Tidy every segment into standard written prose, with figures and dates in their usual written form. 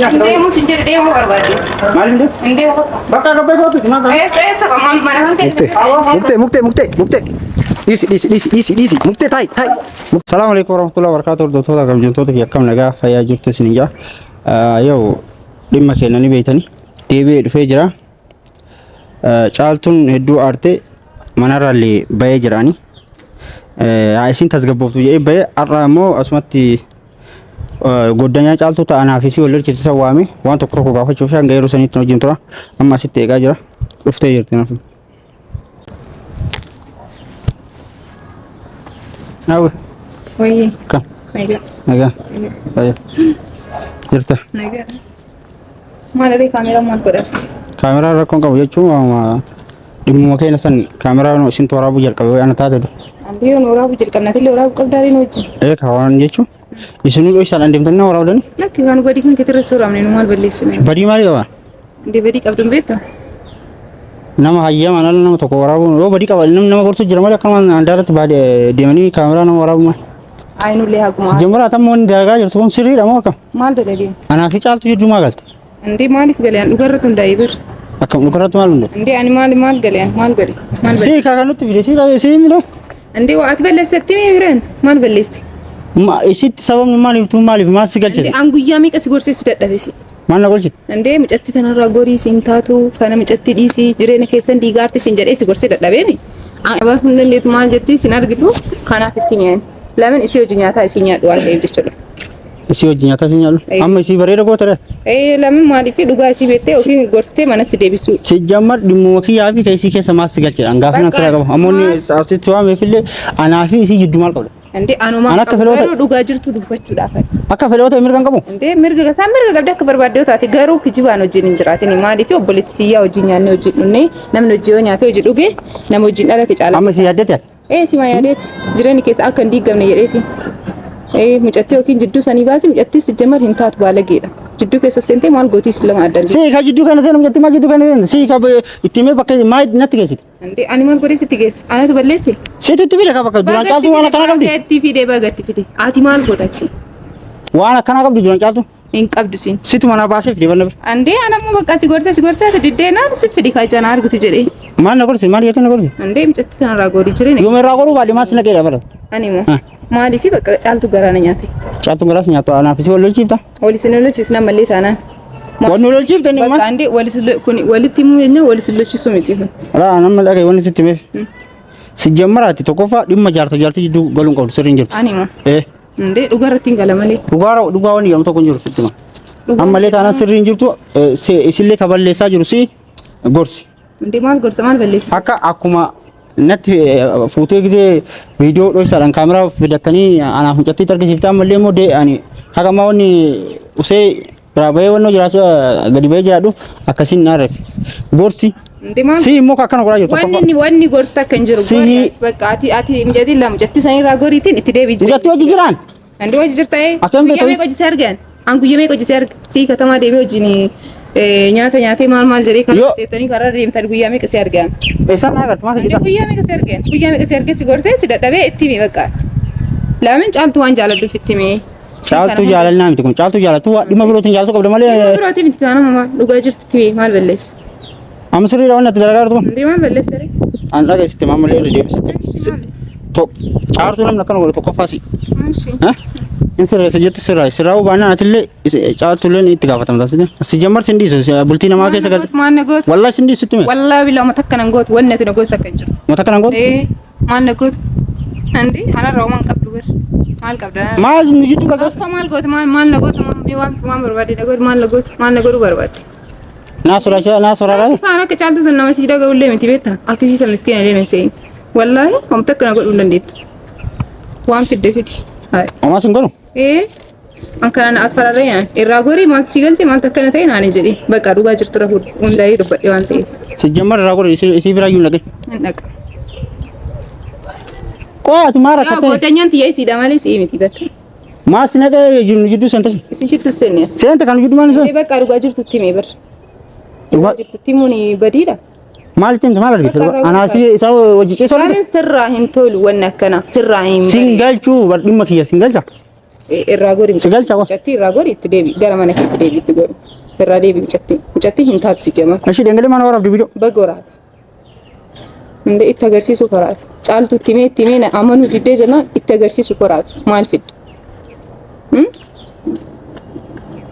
Deemuu sin jedhe deemuu barbaadde. Maal hin deemu? Hin deemu bakka. Bakka gabbee kootu maal qaba? Eessa eessa ba maal mana kan Muktee, keessa. muktee, muktee, muktee, muktee. Dhiisi, dhiisi, dhiisi, dhiisi, dhiisi. Muktee taa'i, taa'i. Salaamu alaikum warahmatullahi wabarakatuh. Hordoftoota kabajamtoota fi akkam nagaa fayyaa jirtu isin jaa. Yoo dhimma keenya ni beektani. Deebi'ee dhufee jira. Caaltuun hedduu aarte manarraallee bahee jiraani. Haa isin tasgabbooftu jedhee bahee har'a immoo asumatti Goddanyaa caaltuu ta'a anaa fi si wal lolchifte san waame waan tokko tokko gaafachuuf hanga yeroo saniitti wajjin tura amma asitti eegaa jira dhuftee jirti naaf. Naawwi Wayii. kan Nagaa. nagaa fayyaa jirta Nagaa. Maal aree kaameeraa maal godhas? kaameraa rakkoon qabu jechuun waanuma dhimmuma keenya san kaameraa isin waraabuu jalqabe ana taate dur. Andi yoon waraabuu jalqabna atillee waraabuu qabdaaleen wajjin. Ee kaawwan jechuun isinuu dhoksaan deemtanii na waraabdanii Lakki kan badii kan keetirra sooramne nu maal balleessine? badii maalii qaba? Andi badii qabdu hin beektaa? Nama hayyamaan ala nama tokko waraabuun yoo badii qaba namni nama gorsu jira malee akkama handaaratti baadee deemanii kaameraa nama waraabu maal. Ayinullee haguma. Sijjamara atammoo inni dalagaa jirtu kun sirriidha moo akkam? Maal dalagee? Anaa fi caaltu jidduu maa galte? Andee maaliif galee an dhugarratti hundaa'ee bir? Akkam dhugarratti maal hundaa'e? Andee ani maal maal galee an maal godhe? Maal Sii kaa kan nutti fide sii dhabe sii mire? Andee waa ati balleessetti mii bireen maal balleessi? Ma isitti sababni maaliif tu maaliif maal si galchise? Andee an guyyaa meeqa si gorsee si dadhabe si? Maal na golchite? Andee mucatti tanarraa gorii siin taatu kana mucatti dhiisii jireenya keessan diigaarti siin jedhee si gorsee dadhabee mi? Abaa hin dandeetu maal jetti sin argitu kanaaf itti mi'an. Lamin isii hojii nyaataa isii nyaadhu waan ta'eef jechuudha. Isii wajjin nyaataa si nyaadhu. Ee. Amma isii bareeda goota dha. Ee lamin maaliif dhugaa isii beektee ofiin gorsitee mana si deebisuu. Si jammar dhimmuma kiyyaa fi keessii keessa maal si galchedha. Gaafni Bakka asirraa qaba. Ammoo inni maal- asitti waameef illee anaa fi isii jidduu maal qabda? Indee anumaa An akka qabu filoota- garuu dhugaa jirtu dubbachuudhaaf. Akka fedhoota mirga hin qabu. Indee mirga isaan mirga qabdi akka barbaadde yoo taate garuu kijibaan wajjin hin jiraatin maaliif obboleetti tiyyaa wajjin nyaannee wajjin dhunnee namni hojii yoo nyaatee hojii dhuge nama wajjin dhalate caala. Amma isii yaaddate ati. Ee sima yaadeeti jireenyi keessa akka hin diigamne jedheeti. Ee mucattii yookiin jidduu sanii baasi mucattii sijjamar hin taatu baalageedha. Jidduu keessa seentee maal gootii lama addan. Sii ka jidduu kana seenu mucattii maal jidduu kana seenu sii ka itti himee bakka maal natti geessite. Indee ani maal godhee sitti geesse? Anatu balleesse? Sitti itti fide ka bakka duraan caaltuu waan akkanaa qabdi. Bagatti fide bagatti fide. Ati maal goota achi? Waan akkanaa qabdi duraan caaltuu. Hin qabdu siin. Situ manaa baasee fide banna bira. Andee ana immoo bakka si gorsee si gorsee ati diddee naan si fide ka ijaan argitu jedhee. Maal na gorsi maal jettee na gorsi? Andee mucatti tanarraa goodii jireenya. Yooma irraa goruu baadhe maal si naqeedha bara. Ani immoo Ah. maaliif bakka caaltu garaa na nyaate? Caaltuun garaas nyaattu anaaf si wal lolchiifta. Wal isin lolchiisna mallee taanaan. Wal nu lolchiifta inni Bakka andee wal isin kun walitti himuu jecha wal isin lolchiisuu miti kun. Laa nama dhagaye wanni sitti himeef. Hmm. Si jammaraati tokkoffaa dhimma jaarsa jaartii jidduu galuun qabdu sirriin jirtu. Ani immoo Eh. Indee dhugaa irratti hin gala malee. Dhugaa dhugaa wanni jedhamu tokko hin jiru sitti hima. Ammallee taanaan sirrii hin jirtu isillee ka balleessaa jiru si gorsi. Indee maal gorsa maal balleessa? Akka akkuma natti fuutee gisee viidiyoo dhoysaadhaan kaameraa fidattanii anaaf mucattiitti argisiifte ammallee immoo dee ani haga ammaa wanni usee biraa bahee wannoo jiraachuu gadi bahee jiraadhuuf akkasiin na reef gorsi. Indee maal? Si immoo akkana godhaa jirtu Wanni inni wanni gorsu takka hin jiru. Si- Gori ati bakka ati ati mucattiin lama mucattii sanirraa goriitiin itti deebii jiru. Mucattii hojii jiraan? Andee hojii jirta ee? Akkam Guyyaa beektu? meeqa hojii si argan? An guyyaa meeqa hojii si arga? Sii katamaa deemee hojiin nyaata nyaatee maal maal jedhee karaa Yoo- teettanii karaa deemtan guyyaa meeqa si argan? Eessaan na agartu maal Andee jirta? guyyaa meeqa si argan? Guyyaa meeqa si argee si gorsee si dadhabee itti himi bakka. Laamin caaltu waan jaaladhuuf itti himi. Caaltuu jaalannaa miti kun caaltuu jaalattu waa dhimma birootiin jaalatu qabda malee Dhimma birootii miti taana mamaa dhugaa jirtu itti himi maal balleessa? amma sirriidha waan ati dalagaa jirtu kun. Andee maal balleessa ree? An dhageessitti maammallee irra deebisitti. Caartuu namni akkana godhu tokkoffaa si. In sirreessa jettu sirraa sirraa'uu baannaan atillee caaltullee itti gaafatamta si. Si jammar sin dhiisu bultii namaa keessa galte. Maal na gootu? Wallahi sin dhiisu itti hime. Wallahi bilaa mata akkana hin gootu wanni ati na gootu akka hin jiru. Mata akkana gootu. Ee maal na gootu? Andi anarraa homaa hin qabdu bar. Maal qabda? Maal nu jidduu galta? Akka maal gootu maal maal na gootu maal mee waan waan barbaadde na gootu maal na gootu maal na godhuu barbaadde? Naa sodaachaa naa soraaraa. Kaan akka caaltu sun nama sii dhaga'ullee miti beektaa? Akkasiisa miskiina illee hin seeyin. Wallaahi homta akkana godhuu hin dandeettu. Waan fidde fidi. Hayi. Homaa sin godhu. Ee an kana na asfararree naan irraa gorii maaltu si galche maaltu akkana ta'e naan hin jedhin. Bakka dhugaa jirtu irra hundaa'ee dubbadhe waan ta'eef. Si jammar irraa godhu isii biraa iyyuu hin dhaqin. Hin dhaqa. Qoy ati maa Yaa rakkattee? goodanyaan tiyya isiidha malee si'ii miti bakka. Maa si naqee jiru jidduu seente? Isin jidduu seenne. Seente kan jidduu maal Ee seente? bakka dhugaa jirtu itti himee bar. Dhugaa jirtu itti himuun badiidha. Maal itti himte maal argite? Bakka irraa Anaa si isaa wajji ciisoo Waamin sirraa hin tolu wanni akkana sirraa hin Sin galchuu bar dhimma kiyya sin galcha. Irraa gori. Si galcha wa. Mucattii irraa gori itti deebi gara mana keetti deebi itti gori. Irraa deebi mucattii. Mucattii hin taatu si jama. Ishii dhengalee mana waraabdi viidiyoo. Baga waraaba. Hundee itti agarsiisu koraatu. Caaltu itti himee itti himee na amanuu diddee jennaan itti agarsiisu koraatu. Maal fidda?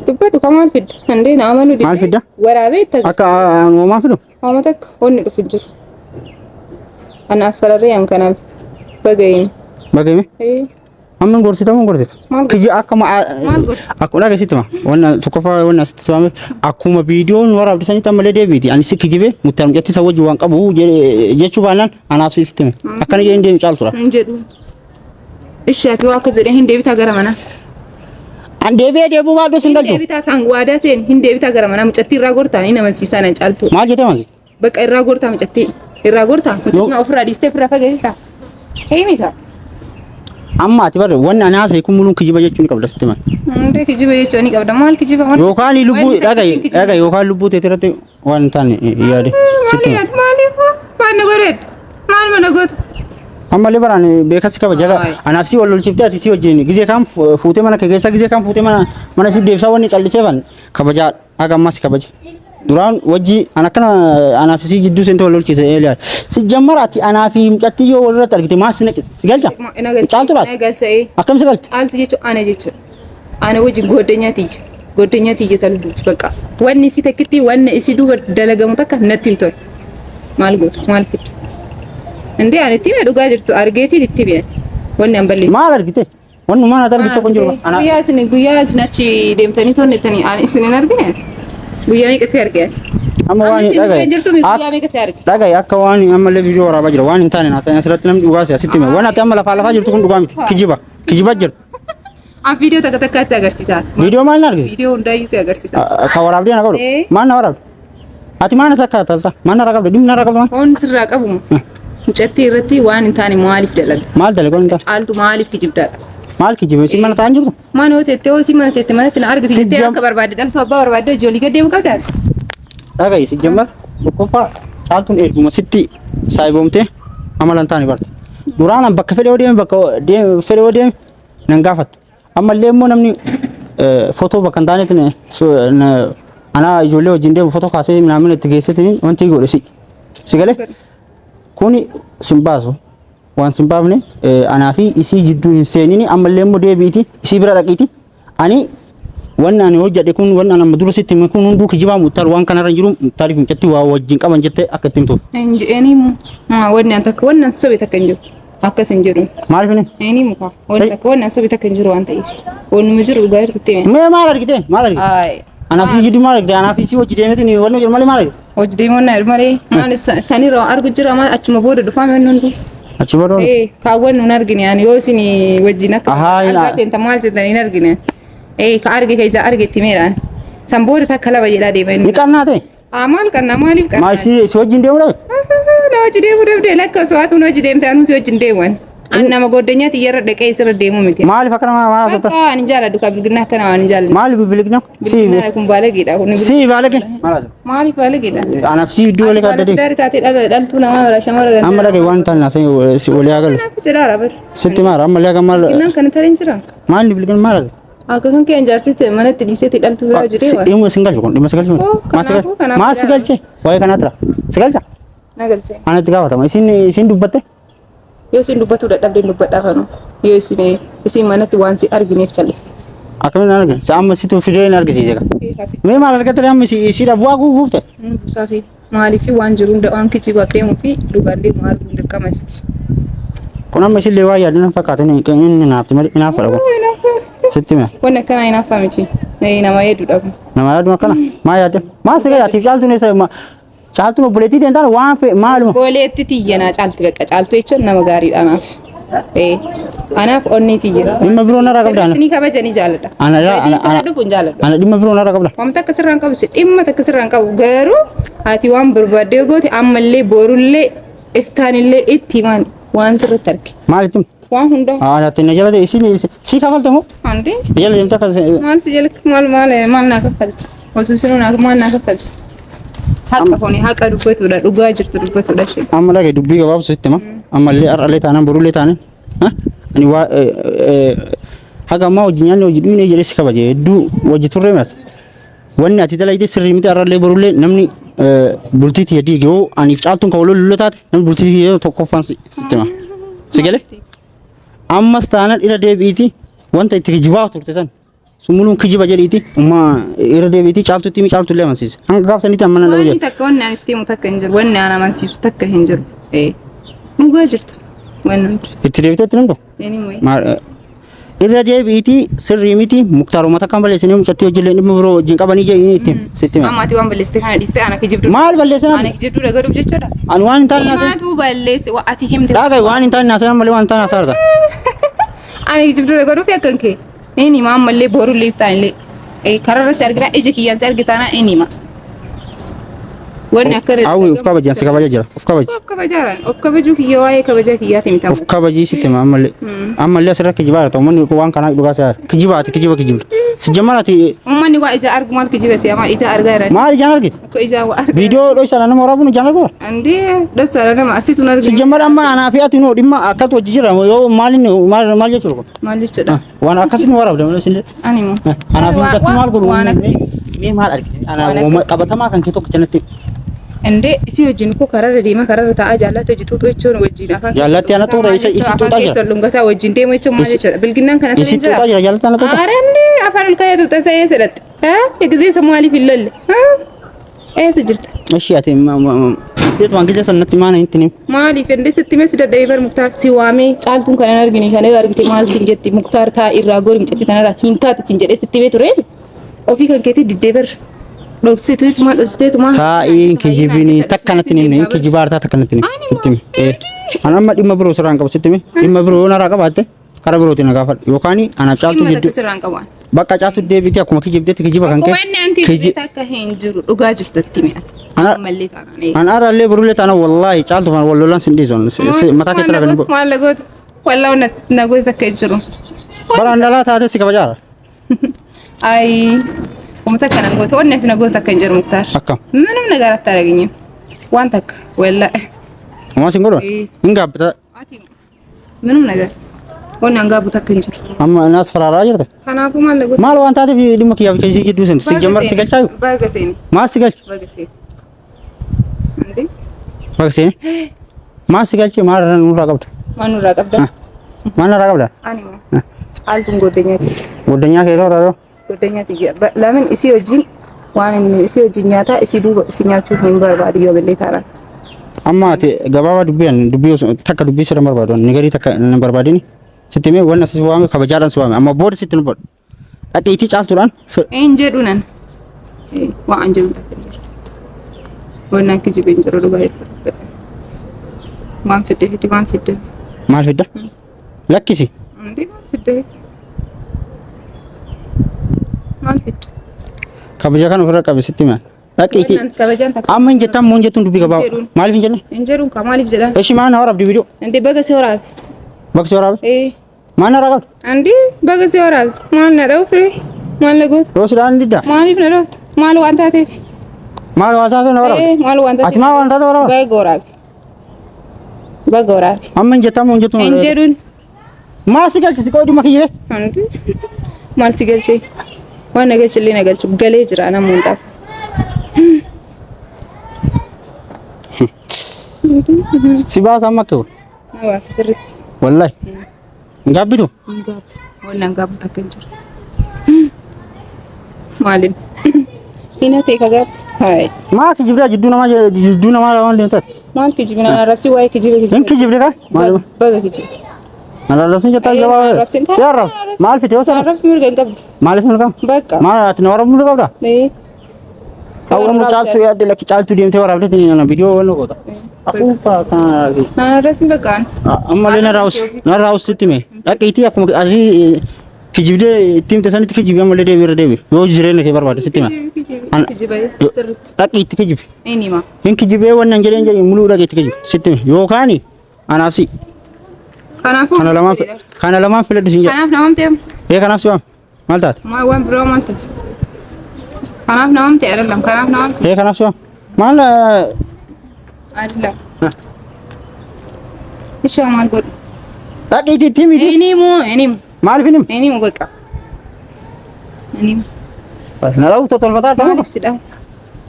Dubbadhu ka maal fidda? Hundee na amanuu diddee. Maal fidda? Waraabee itti agarsiisu. Akka uumamaa fidu. Hooma takka onni dhufu hin jiru. Ana as fararree an kanaaf baga himi. Baga himi. Ee. Amma hin gorsita moo hin gorsitu? Maal Kiji akkuma Maal gorsa? akkuma dhageessitti ma wanna tokkoffaa wanna asitti simameef akkuma viidiyoon waraabde sanitti ammallee deebiiti. Ani si kijibee muttaan mucatti isa wajjin waan qabu jechuu baannaan anaaf si sitti hime. Akkana jedheen deemu caaltuudha. Hin jedhu. Ishi ati waa akkas jedhee hin deebitaa gara manaa. An deebi'ee deebi'uu baadhuu sin Hin galchu. deebitaa isaan waadaa seen hin deebitaa gara manaa mucattii irraa gortaa hin amansiisaa nan caaltu. Maal jettee maal? Bakka irraa gortaa mucattii irraa gortaa mucattii ofirraa dhiistee ofirraa fageessitaa. Himi kaa. Amma ati barre wanni ani haasa'e kun muluun kijiba jechuu ni qabda sitti hima. Hundee kijiba jechuu ni qabda maal kijiba wanni Yookaan lubbuu wanni dhaga'i takkitti kijiba. dhaga'i yookaan lubbuu teetii irratti waan hin taane yaade sitti hima. Maaliif maal na godheed maal mana goota. Ammallee baraan beekas kabaja Ayi. anaaf si wal lolchiftee ati si wajjin gizee kaan fuutee mana kee keessa gizee kaan fuutee mana mana si deebsaa wanni callisee fan kabajaa haga ammaa si kabaja. Duraan wajji an akkana anaaf si jidduu seente wal lolchiise Eeliyaas. Si jammara ati anaa fi mucattii yoo walirratti argite maal si naqise si galcha? Caaltu laata? Na galcha ee. Akkam si galcha? Caaltu jechuun ana jechuudha. Ana wajjin goddanyaa tiyya. Goddanyaa tiyya talbuuti bakka. Wanni isii takkitti wanni isii duuba dalagamu takka natti hin tolu. Maal gootu maal fiddu? Indee ani itti hime dhugaa jirtu argeetiin itti hime. Wanni an balleessu. Maal argite? Wanni maal ati argite tokko hin jiru. Ana Guyyaa isin achi deemtanii tonnettanii ani isin hin argine. Guyyaa meeqa si arge? Amma waan Ani isin dhagaye. hin jirtu guyyaa meeqa si arge? Dhagaye akka waan ammallee viidiyoo waraabaa jira waan hin taane naa ta'e asirratti namni dhugaa si asitti hime. Waan ati amma lafaa lafaa jirtu kun dhugaa miti. Kijiba. Kijiba jirtu. An viidiyoo takka takkaatti si agarsiisa. Viidiyoo maal na argisiisa? Viidiyoo hundaayyuu si agarsiisa. Kan waraabdee na qabdu? Ee. Maal na waraabde? Ati maal na takka talta? Maal narraa qabda? Dhimmi narraa qabda maal? Foon sirraa qabuma. Mucattii irratti waan hin taane maaliif dalaga? Maal dalaga waan hin taane? Caaltu maaliif kijibdaadha? Maal kijibe? Isin mana taa'an jirtu? Mana yoo teettee hoo si mana teette manatti na argisi jettee Sijjam- akka barbaadde dhaltuu abbaa barbaadde ijoollee gad deemu qabdaa? Dhaga'i si jammar tokkoffaa caaltuun erguma sitti saayiboomtee amala hin taane barte. Duraan an bakka fedhe yoo deeme bakka deeme fedhe yoo deeme nan gaafattu. Ammallee immoo namni footoo bakka hin taanetti anaa ijoollee wajjin deemu footoo kaasee minaamin itti geesseetiin wanti godhe si. Si galee kuni sin baasu waan sin baafne anaa fi isii jidduu hin seenini ammallee immoo deebi'iti isii bira dhaqiiti ani wanni ani hojjedhe kun wanni ani amma dura sitti hime kun hunduu kijibaa muktaar waan kanarra hin jiru muktaariif mucatti waa wajjin qaban jettee akka itti himtuuf. Hin jedhanii wanni an takka wanni an sobe takka hin jiru. Akkas hin jedhu. Maaliif inni? Inni muka. Wanni takka wanni an sobe takka hin jiru waan ta'eef. Wannuma jiru dhugaa jirtu itti hime. Mee maal argite? Maal argite? Ayi. Anaaf si jidduu maal argite? Anaaf si hojii deemeetiin wanni hojii malee maal argite? Hojii deemoon na malee maal sanirra argu jira maal achuma booda dhufaa mee hundi. Achi booda. Ee kaawwan nun argine ani yoo isin wajjin akka Ahaa, hin- algaa seentan maal seentan hin argine. Ee ka arge ka ija arge itti meeraan. San booda takka lama jedhaa deema inni. Ni qannaa ta'e? Aa maal qannaa maaliif qannaa? Maal si wajjin deemuu dhabe? Na hojii deemuu dhabde lakka osoo haatuun hojii deemte anuu si wajjin deeman. An nama goddanyaa xiyyarra dhaqee isirra deemuu miti. Maaliif akkana maal haasofta? Akka waan hin jaaladhu ka bilginaa akkana waan hin jaaladhu. Maaliif bilbilina? Si Bilginaa kun baalageedha kun. si baalage? Maal haasofta? Maaliif baalageedha? Anaaf si iddoo walii kaadda deemu. Gaarii taatee dhaltuu namaa bara shamara gandaa. Amma dhagaye waan taane naasee si walii haa galu. Kanaaf jedhaara bar. Sitti maara ammallee akka maal Bilginaan kana tareen jira. maal bilbilina maal haasofta? Akka kan kee jaartitti manatti dhiiseeti dhaltuu biraa jedhee waan. Dhimma sin galchu kun dhimma si galchu. Oh, Maal si galche? kanaafuu kanaaf Maal si galche? Waa'ee kanaa tura. Si galcha? Na galchee. Ana itti gaafatama. Isin isin dubbatte? Yoo isin dubbatuu dadhabde dubbadhaa kanu. Yoo isin isin manatti waan si argineef calliste. Akkamiin argine? Si amma situ fidee hin argisiise gaa. Mee maal argatte amma si si bu'aa guufuufte? Buusaa fi maaliif waan jiru hunda waan kijibaaf deemuu fi dhugaan deemu arguun dirqama isiiti. Kun amma isillee waa yaaddu nan fakkaata inni naafti malee hinaaffadha kun. Sitti hime. Wanni akkanaa hinaaffaa miti. Nama hedduu dhabu. Nama yaaddu akkana? Maa yaadde? Maal si gaya? Atiif caaltuun eessa? Caaltuun obboleettii deemtaan waan fe maaluma? Obboleetti tiyya naa caalti bakka caaltu jechuun nama gaariidha anaaf. Ee anaaf onnee tiyya. Dhimma biroo narraa qabda ana. Sirriitti ni kabaja ni jaaladha. Ana yaa Badii ana sirra ana dhufu hin jaaladhu. ana dhimma biroo narraa qabda. Wanta akka sirraan qabu si dhimma takka sirraan qabu garuu ati waan barbaaddee goote ammallee borullee iftaanillee itti himaan waan sirriitti arge. Maal itti? Waan hundaa. Haa ati na jala isin si kafalte moo? Andi Na jala deemte akka maal si jala maal maal maal naa kaffalti? Osoo sinuu naa maal naa kaffalti? Haqa kuni haqa dubbatudha dhugaa jirtu dubbatudha ishee. Amma dhagaye dubbii gabaabsu sitti hima. Ammallee har'allee taanaan borullee taanaan. Ani waa Haga ammaa wajji nyaanne wajji dhuyne jedhee si kabaje hedduu wajji turre mas. Wanni ati dalayte sirrii miti arrallee borullee namni bultii tiyya diige yoo aniif caaltuun kan wal lollu taate namni bultii tiyya tokkoffaan sitti hima. Si galee? Ammas taanaan irra deebi'iiti wanta itti kijibaa turte san sumuluun kijiba jedhiiti umma irra deebi'iiti caaltutti himi caaltullee amansiisa. Hanga gaaf sanitti amma nan dhabu Wanni jedha. takka wanni ani itti himu takka hin jiru. Wanni ani amansiisu takka hin jiru. Dhugaa jirtu. Wanni hundi. Itti deebitee itti namtu? Anyway. Maal irra deebi'iitii sirrii miti muktaar uummata kan balleessanii mucattii hojillee dhimma biroo wajjin qabanii jedhanii itti sitti hima. Amma ati waan balleessite kana dhiistee ana kijibdu. Maal balleessan Ana kijibdu dhagaduuf jechuudha. Ani waan hin taane naasee. Himaatu balleesse waa ati himte. Dhaaga waan hin taane naasee malee waan hin taane haasaa jirta. Ana kijibdu dhagaduuf yakkan kee. Inni hima ammallee borullee iftaanillee. Kararra si argina ija kiyyaan si argitaana inni hima. Wanni akka Hawwi of kabaji ansi kabaja jira of kabaji. Of kabajaaraan of kabajuu kiyya waa'ee kabajaa kiyyaati miti Of kabajii sitti hima ammallee. Ammallee asirra kijibaa jirta uummanni waan kanaa dhugaa si kijibaati kijiba kijibda. Si jammar ati Uummanni waa ija argu maal kijiba si amaa ija argaa jiran. maal ijaan argite? Akka ijaa waa argaa. Viidiyoo dhoysaadhaan nama waraabuun ijaan arguu? Andee dhassaadha nama asitu Si argina. jammar amma anaa fi ati nuu dhimma akkatu hojii jira yoo maaliin maal maal jechuudha kun? Maal jechuudha? Waan akkasii nu waraabda malee isin Ani moo. Anaa fi mucattii maal godhu? Waan akkasii miti. Mee maal argite? Anaa Waan uuma akkasii. qabatamaa kan kee tokko jalatti. Indee isii wajjin koo kararra deemaa kararra taa'aa jaallatti hojii xuuxuu jechuun wajjin afaan Jaallatti ana xuuxa, isi afaan xuuxaa jira. keessa lungataa wajjin deemu jechuun maal jechuudha? Bilginnaan kana Isi xuuxaa jira jaallatti ana xuuxa. Aarandee afaan ol kaayee xuuxa isa eessa hidhatte? Eegzee isa maaliif hin lolle? Eessa jirta? Ishii ati waan gija sanatti maana hin tini. Maaliif indee sitti mee si dadhabee bar Muktaar si waamee caaltuun kana hin argine kana yoo argite maal siin jetti Muktaar taa irraa gori mucatti tanarraa siin taate siin jedhee sitti himee ture. Ofii kan keetii diddee bar dhoksiteetuma dhoksiteetuma. Taa'iin kijibini takka natti hin himne kijibaa hartaa takka natti hin himne sitti hime. An amma dhimma biroo sirraan qabu sitti hime dhimma biroo yoo narraa qabaatte karaa birootiin na gaafadhu yookaan anaaf caaltuu Dhimma jidduu takka sirraan qabu. bakka caaltuu deebitee akkuma kijibdeetti kijiba kan kee Wanni an kijibee takka hin jiru dhugaa jirtutti mi'ata. Ana- Ammallee taanaan. An arallee birullee taana wallaahi caaltuu faana wal lolaan sin dhiisu mataa keetti ragan bu'u. Maal lagoota? Wallaahi na goota akka hin jiru. Baraan dhalaa taatee si kabajaara. Ayi uummata kana goota wanni ati na goota akka hin jiru Muktaar. Akkam. ምንም ነገር አታደርገኝም። ዋን ተካ ወላ Waan sin godhu hin gaabbata ምንም ነገር wanni an gaabbu takka hin jiru. amma naas faraaraa jirta. Kanaafuu maal na goota? Maal waan taateef dhimma kiyyaaf keessi jidduu sin si jammar si galchaayu Baga seeni. maal si galche Baga seeni. Inde baga seeni maal si galche maal irraa nurraa qabda maal nurraa qabda? maal narraa qabda Ani moo caaltuun goddanyaati. goddanyaa kee ta'uu ta'uu Goddanyaati. Lamin isii wajjin waan inni isii wajjin nyaataa isii duuba isii nyaachuu hin barbaadu yoo billee taanaan. Amma ati gabaabaa dubbii an dubbii osoo takka dubbii sirra hin barbaadu ani garii takka hin barbaadini sitti himee wanna si waame kabajaadhaan si waame amma booda sitti hin dubbadhu dhaqiitii caaltuudhaan Hin jedhu nan. Waan an jedhu takka hin jiru. Wanni akka jibe hin jiru dhugaa jechuudha. Waan fidde fidde waan fidde. Maal fidda lakkisi Indee maal fidde? Maal fidde? Kabaja kan ofirra qabe sitti himan Dhaqiitii. Wannan kabajaan takka. Amma hin jettan moo hin jettuun dubbii gabaabaa. Hin jedhuun. Maaliif hin jenne? Hin jedhuun kaa maaliif jedhan? Eshi maal na waraabdi viidiyoo? Inde baga si waraabe. Bakka si waraabe? Ee. Maal na waraabdi? Andi baga si waraabe. Maal na dhoofre? Maal na goota? Yoo si dhaan didda? Maaliif na dhoofta? Maal waan taateef? Maal waan taate na waraabdi? Ee maal waan taateef? Ati maal waan taate waraabdi? Baga waraabe. Baga waraabe. Amma hin jettan moo hin jettuun? Hin jedhuun. Maal si galche si qooduma kiyya? Andi maal si galchee? Waan na galche illee na galchu galee jira nama hundaaf. Si baasa amma akka Na baasa sirriitti. wallahi. Hin gaabbitu? Hin gaabbu. Waan hin gaabbu takka hin jiru. Maaliin? Hin hatee ka gaabbu. Hayi. Maa kijibdaa jidduu namaa jidduu namaa waan deemtaati. Maal kijibina na arrabsi waa'ee kijiba kijiba. Hin kijibde kaa? Maal? Baga kijiba. Maal arrabsin jettaa Ee, gabaa? arrabsin. Si arrabs. Maal fide yoo sana? Arrabsi mirga hin qabdu. Maaliif mirga? Bakka. Maal ati na waraabuu mirga qabda? Ee. Hawwa caaltuu yaadde lakki caaltuu deemtee waraabdetti ni nana viidiyoo waan goota. Afuufa kana. Na arrabsin bakka an. Ammallee narraa us narraa us sitti hime. Dhaqiitii akkuma asii kijibdee itti himte sanitti kijibi ammallee deebi irra deebi. Yoo jireenya kee barbaade sitti hima. Kijiba sirriitti. Dhaqii itti kijibi. Inni hima. Hin kijibee wannan jedheen jedhi muluu dhaqii itti kijibi sitti hime. Yookaan anaaf si. Kanaafuu. Kana lamaan kana lamaan filadhu siin jedha. Kanaaf namam ta'e. Ee kanaaf si waame. Maal taate? Maal waan biroo maal ta'e? Kanaaf namam ta'e አይደለም. Kanaaf namam ta'e Ee kanaaf si waame. Maal አይደለም. Ishaa maal godhu? Dhaqiitii itti himiti. Inni himu inni himu. Maaliif hin himu? Hin himu baqa. Hin himu. Na dha'uuf tolfataa jirta moo? Maaliif si dha'a?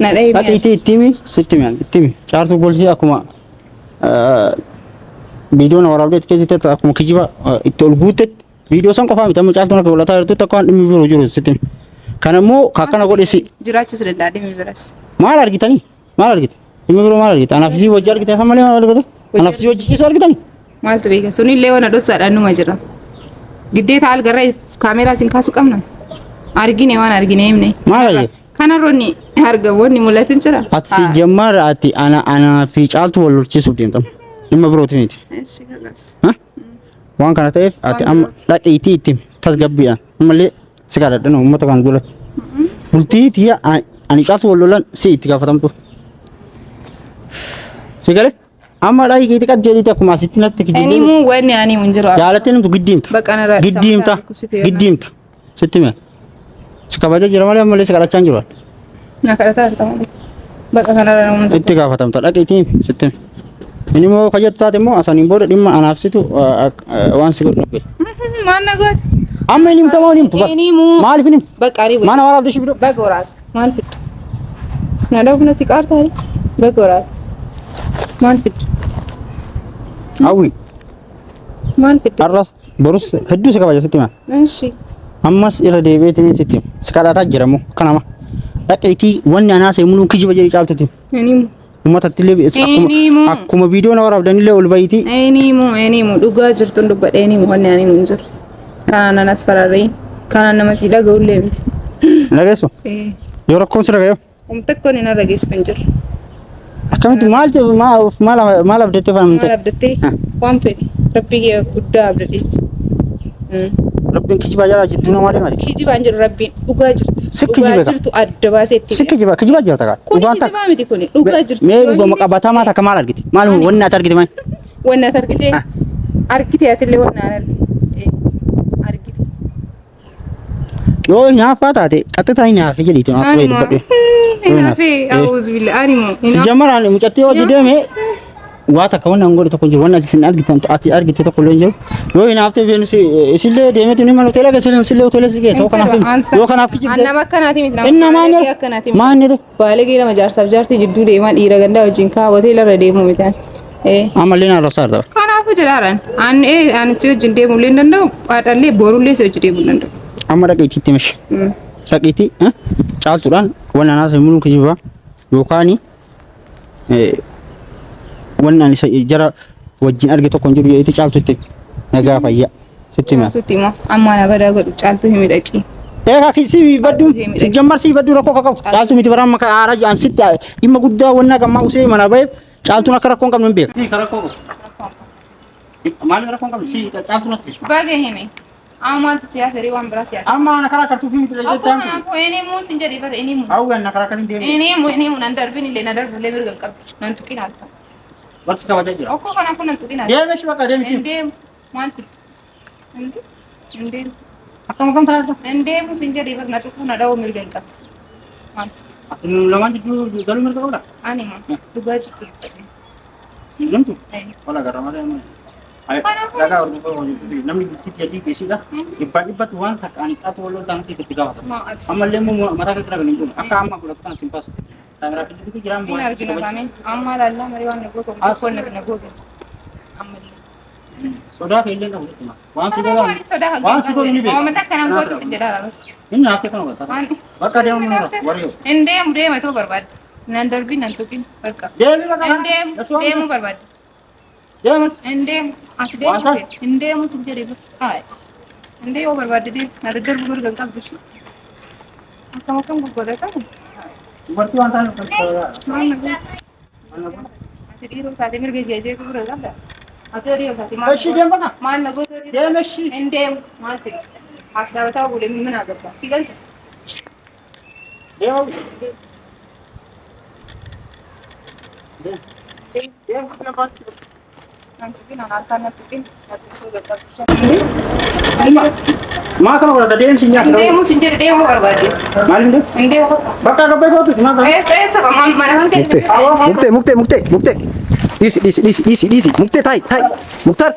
Na dha'ee Dhaqi mi'a. itti itti himi sitti himi itti himi. Caartuu golchii akkuma viidiyoo na waraabdee itti keessatti akkuma kijiba itti ol guuttetti viidiyoo san qofaa miti amma caaltuun akka godhataa jirtutti akka waan dhimmi biroo jiru sitti himi. Kana immoo ka akkana godhe si. Jiraachuus danda'a dhimmi biras. Maal argitanii? Maal argite? Dhimmi biroo maal argite? Anaaf sii wajji argite san malee maal argite? Anaaf sii wajji ciisu argitanii? Maaltu beeka? Sunillee waan dhossaadhaan numa jira. Giddeeta algarra kaameeraa isin kaasuu qabna. Argine waan argine himne. Maal argite? Kanarra inni argamu wanni mul'atu hin jira. Ati si jammaara ati ana anaa fi caaltu wal lolchiisuuf deemtama. Dhimma birooti miti. Eshi kakas. Ha? Waan kana ta'eef ati amma dhaqiitii itti himi. Tasgabbiidhaan. Ammallee si kadhadhan uummata kan duratti. Bultii tiyya ani caaltu wal lolan si itti gaafatamtu. Si galee? Amma dhaqiitii qad jedhiiti akkuma asitti natti Ani kijibdee. muu wanni ani mun jiru. Jaalattee namtu giddiimta. Baqa narraa Giddiimta. Giddiimta. Sitti hime. Si kabaja jira malee ammallee si kadhachaa hin jiru. Na kadhataa jirta malee. Baqa kanarra nama Itti gaafatamta dhaqiitii sitti hime. Inni immoo kajettu taate immoo asaniin booda dhimma anaaf situ waan si godhu dhabe. Maal na goote? Amma inni himta moo hin himtu? Inni muu. Maaliif hin himtu? Baqa ani Mana waraabdee shi bidoo. Baqa waraabde. Maal fiddu? Na dhabuuf na si qaartaa? Baqa waraabde. Maal fiddu? Hawwi. Maal fidde? Har'as borus hedduu si kabaja sitti hima. Eshi. Ammas irra deebi'eetiin sitti hima. Si kadhataa jira moo kanama. Dhaqiitii wanni anaa seemuluu kijiba jedhee caaltutti. Enimu. Uummatatti illee Enimu. akkuma viidiyoo na waraabdanillee ol bahiitii. Enimu enimu dhugaa jirtun dubbadhe enimu wanni ani himu hin jiru. Kanaan nan as fararree. Kanaan nama si dhaga'ullee miti. Dhageessu Eh. yoo rakkoon si dhaga'e Om tokkoon hin arra geessitu hin jiru. akkamitti maal maal maal maal abdattee Maal faana abdattee waan fedhe rabbii kee guddaa abdadheeti. Rabbiin kijibaa jala jidduu namaa deemati. Kijibaan jiru rabbiin dhugaa jirtu. Si Dhugaa kijibe ka. jirtu adda baasee itti. Si kijibaa kijibaa jirta kaa. Kuni Dhugaan takka. kijibaa miti kuni dhugaa jirtu. Mee dhugama qabatamaa takka maal argite? Maal Maali? wanni ati argite maal? Wanni ati argite Ah. argite atillee wanni an argite. Argite. Yoo hinaaffaa taate qaxxitaa hinaafi jedhiitu naaf Anuma. dubbadhu. Hinaafi a'uuzu billah anuma. Si jammaraan mucattii hojii deeme waa takka wanni an godhe tokko hin jiru wanni ati isin argitan ati argite tokko illee hin jiru. Yoo hinaaftee beenu si isillee deemeetu ni mana hoteela keessa isillee hoteela si geessa yoo kanaaf yoo kanaaf kijibde. Nama akkanaati miti nama Inna maal baalegee akkanaati miti. maal jedhe Baalegee nama jaarsaaf jaartii jidduu deemaa dhiira gandaa wajjin kaa hoteela irra deemuu miti. Eh. Ammallee na arrabsaa jirta. Kanaafuu jedhaadhaan ani ani si wajjin deemuu illee hin danda'u haadhallee borullee si wajjin deemuu hin danda'u. Amma dhaqiitii itti mishi. Dhaqiitii caaltuudhaan wanni anaas himuu kijibaa yookaan wanni ani jara wajjin arge tokko hin jiru jedheeti caaltu itti nagaa fayyaa sitti hima. Caaltutti immoo amma na badaa godhu caaltuu himi dhaqi. Eegaa si baddu si jammar si baddu rakkoo qabu caaltu miti baraan maka aaraa jedhan sitti dhimma guddaa wanna gammaa usee mana ba'eef caaltuun akka rakkoo hin qabne hin beeku. Si rakkoo qabu. Maaliif rakkoo hin qabne si caaltuun ati. Baga himi. Amma maaltu si hafe waan biraa si hafe. Amma ana karaa kartuu fi miti Akkuma jettaan. kanaafuu inni muu sin jedhi bara inni muu. Hawwi ana karaa kan hin deemne. Inni muu inni muu nan darbin illee na darbu illee mirga hin qabdu. Nan tuqin halkan. Barsi kabajaa jira. Okkoo kanaafuu nan tuqin halkan. Deeme shi bakka deemti. Hin deemu. Maal fiddu? Hin deemu. Akkam akkam taa'aa Hin deemu sin jedhi bara na tuquu na dha'uu mirga hin qabdu. Maal? Ati nu lamaan jidduu galuu mirga qabda? Ani moo dhugaa jirtu dubbadhe. Namtu? Wala gara malee amma. Dhagaa hordofaa hojjetu namni bultii jedhii geessidha. Dhibbaan dhibbatti waan takka ani xaatu wal loltaan siif itti gaafata. Maa ati? Ammallee immoo mataa keetti dhagan hin jiru. Akka amma godhatu kan siin baasu. Kaameraa fi jiru jiraan Hin argina kaamee. Amma laallaa marii waan na gootu tokko na gootu. Ammallee. Sodaa kee illee qabu sitti Waan si Kanaafuu godhan. ani sodaa kan Waan si godhu ni beeku. Uummata akkanaan gootu si jedhaa lafa. Inni haftee kana godhata. Waan Bakka deemu nurra warri. Hin deemu deema ta'uu barbaadde. Nan darbi nan tuqin bakka. Deemi bakka Hin deemu deemuu barbaadde. Deemi. Hin deemu ati deemu Waan feete. Hin deemu si jedhee bakka. Haay. Hin deemu barbaadde deemu. Na daddarbu mirga hin qabdu ishee. Akkam akkam goggodhatamu. Dubartii waan taaneef kan si godhaa. Maal na godhu? Ati dhiiroo taate mirga kee jeequu bira qabda. Ati yoo dhiiroo taate maal Ishii deem bakka. maal na gootu? Deem ishii. Hin deemu maal fedhe? As dhaabataa bulee mana gabba. Si galcha. Deem. Deem. Deem. Nan tuqin harkaan na tuqin na tuquu qaqqabdu. Sima. Maa kana godhata deemsi nyaata. Hin deemu sin jedhe deemuu barbaadde. Maaliif deemu? Hin deemu bakka. Bakka gabbee kootu maa kana. Eessa eessa mana kan Muktee keessa. muktee muktee muktee muktee dhiisi dhiisi dhiisi dhiisi dhiisi muktee taa'i taa'i muktaar.